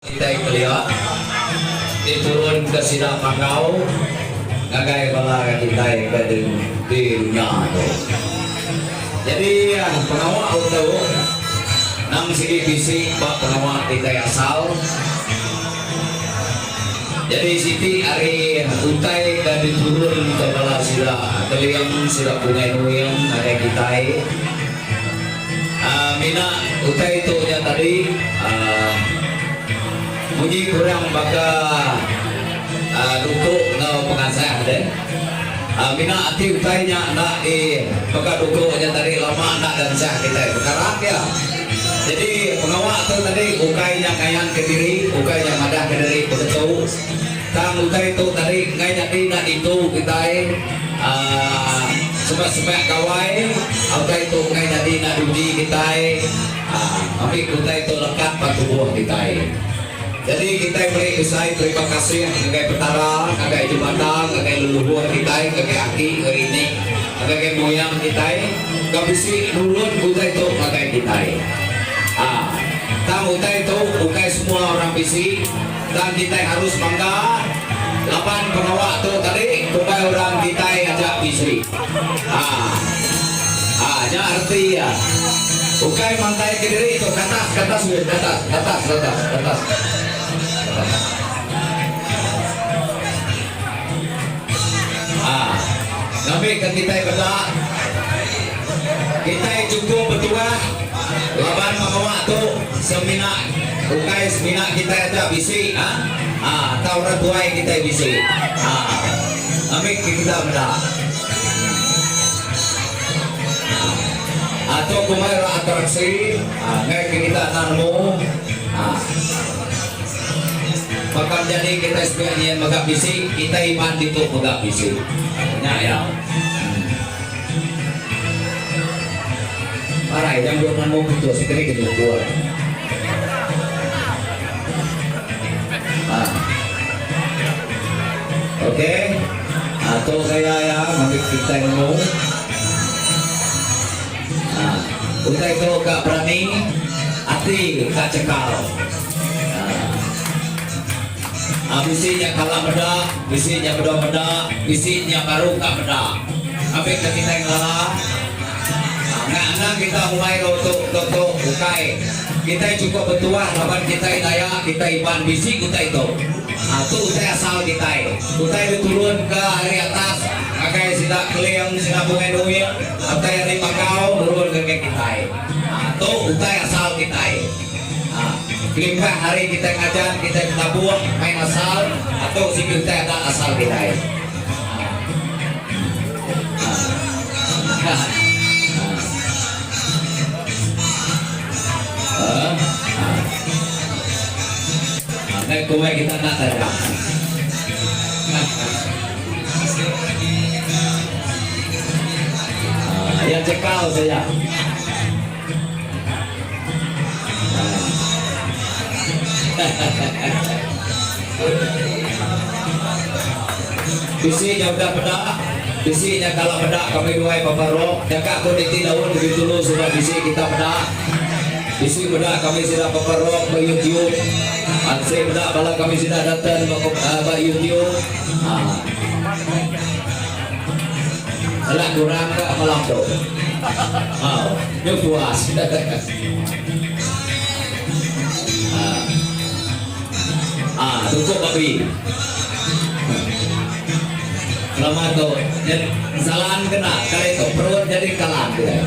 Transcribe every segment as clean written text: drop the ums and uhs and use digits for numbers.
Kitai kelia ti turun ke sida Panggau ngagai bala kitai ke di dunya tu. Nyadi pengawa tu nang sigi bisi ba pengawa kitai asal. Nyadi siti ari utai ke diturun ke bala sida Keling sida Bungai Nuing ngagai kitai. Mina utai tu nya tadi munyi kurang baka duku enggau pengasah deh. Mina ati utai nya enda di baka duku nya tadi lama enda dansah kitai bekarat iya. Jadi pengawa tu tadi ukai nya ngayan kediri ukai nya madah kediri beketu tang utai tu tadi enggai nyadi enda ditu kitai. Aaa semak-semak gawai utai tu enggai nyadi enda diuji kitai aaa ambi ke utai tu lekat ba tubuh kitai. Jadi kitai meri besai terima kasih ngagai Petara, ngagai jemata, ngagai leluhur kitai, ngagai aki enggau ini, ngagai moyang kitai ke bisi nurun utai tu ngagai kitai. Aaa tang utai tu ukai semua orang bisi. Tang kitai harus bangga laban pengawa tu tadi kumbai orang kitai aja bisi. Haa. Haa nya reti iya. Ukai mantai kediri tu katas katas weh katas katas katas katas. Haa. Ngambika kitai meda kitai chukup betuah laban pengawa tu semina ukai semina kitai aja bisi haa tau orang tuai kitai bisi haa ngambika kita meda. Haa tu kumbai ra atraksi haa ngaika kita enda nemu haa. Baka menyadi kitai sepiak nyin mega bisi, kitai Iban ditu mega bisi. Nya iya. Parai jang dua nemu putus kini ke nyukur. Ha. Okey. Ha, tu gaya iya ngambi kitai nemu. Ha. Utai tu ka berani ati ka cekal. Ha. Bisi nya kala meda, bisi nya bedau meda, bisi nya baru ka meda. Ambika kitai ngelala. Ha, ngak anang kita ngumbai enggau tu enggau tu ukai. Kitai chukup betuah laban kitai Dayak, kitai Iban bisi utai tu. Ha, tu utai asal kitai. Utai diturunka ari atas ngagai sida Keling, sida Bungai Nuing, utai ari Panggau nurun ngagai kitai. Ha, tu utai asal kitai. Ha, kelimpah ari kitai ngajan, kitai betabuh, main asal, tu sigi utai adat asal kitai. Ha. Ha. Ha. Ha. Enggai kumbai kita enda tajam. Ha, iya cekal saja. Bisi nya udah peda, bisi nya kala meda kami duai Papa Rock, jaga ko niti daun lebih tulu suba bisi kita meda. Bisi meda kami sida Papa Rock ba YouTube. Ansi meda bala kami sida Dutton ba ba YouTube. Haa. Ela kurang ka malam tu. Au, nyu puas. Haa. Haa, tukup babi. Selama tu salan kena kali tu perut jadi kalan kitai.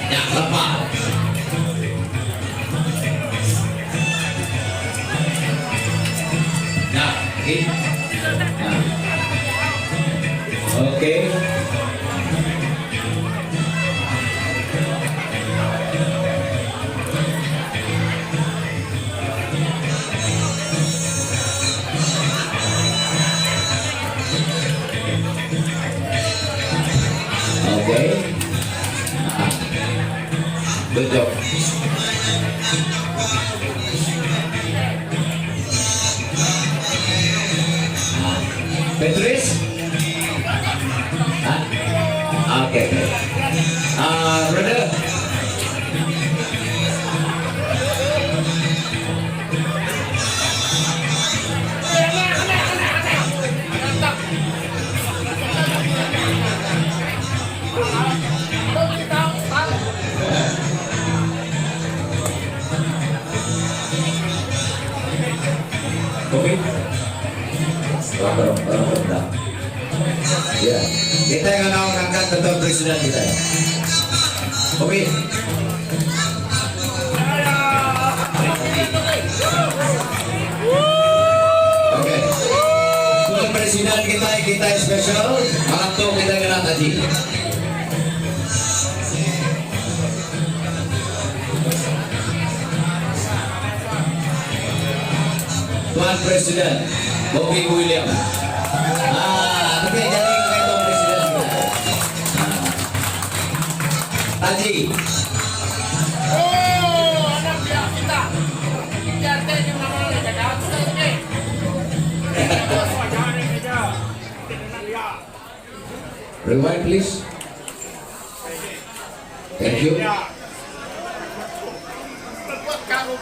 Nya lepa. Nya, okey. Ha. Okey. Okey. Ha. Kopi. Orang orang orang Ya. Kita yang ngangkat ngangkat ketua presiden kita. Kopi. Okey. Tuan Presiden kita kita special malam tu kita kena taji. Tuan Presiden Bobby William. Ah, tapi jadi kayak Tuan Presiden kita. Ah. Taji. Oh, anak pihak kita. PRT ni mana mana jaga. Okey. Rewind please. Thank you. Kamu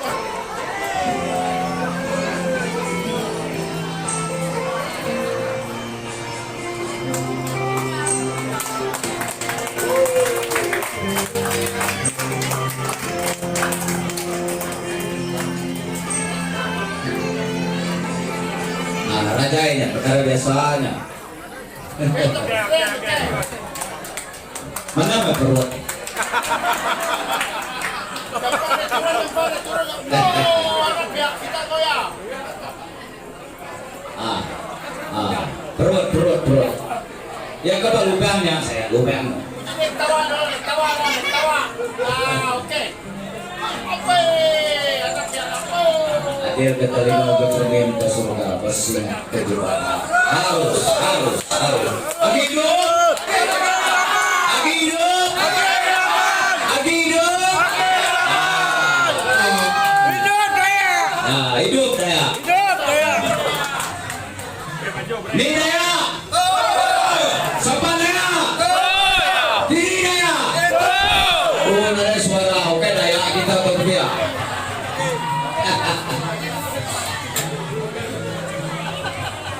Nah, rajainya perkara biasanya. Mana mah perut? Oh, anak pihak kita goyah. Ah, ah, perut, perut, perut. Ya kau lubangnya saya, lubang. Ini tawa, tawa, tawa. Ah, okey. Apa? Anak pihak apa? Hadir ke telinga bercermin ke surga bersinga ke jubah. Harus, harus, harus. Agi hidup, agi hidup, agi hidup. Hidup Daya! Nah, hidup daya. Hidup Daya! Ni daya. Siapa daya? Diri daya. Oh, ada suara. Okey daya kita berpihak.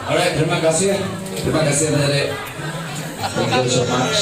Alright, terima kasih. Terima kasih Nenek. Thank you so much.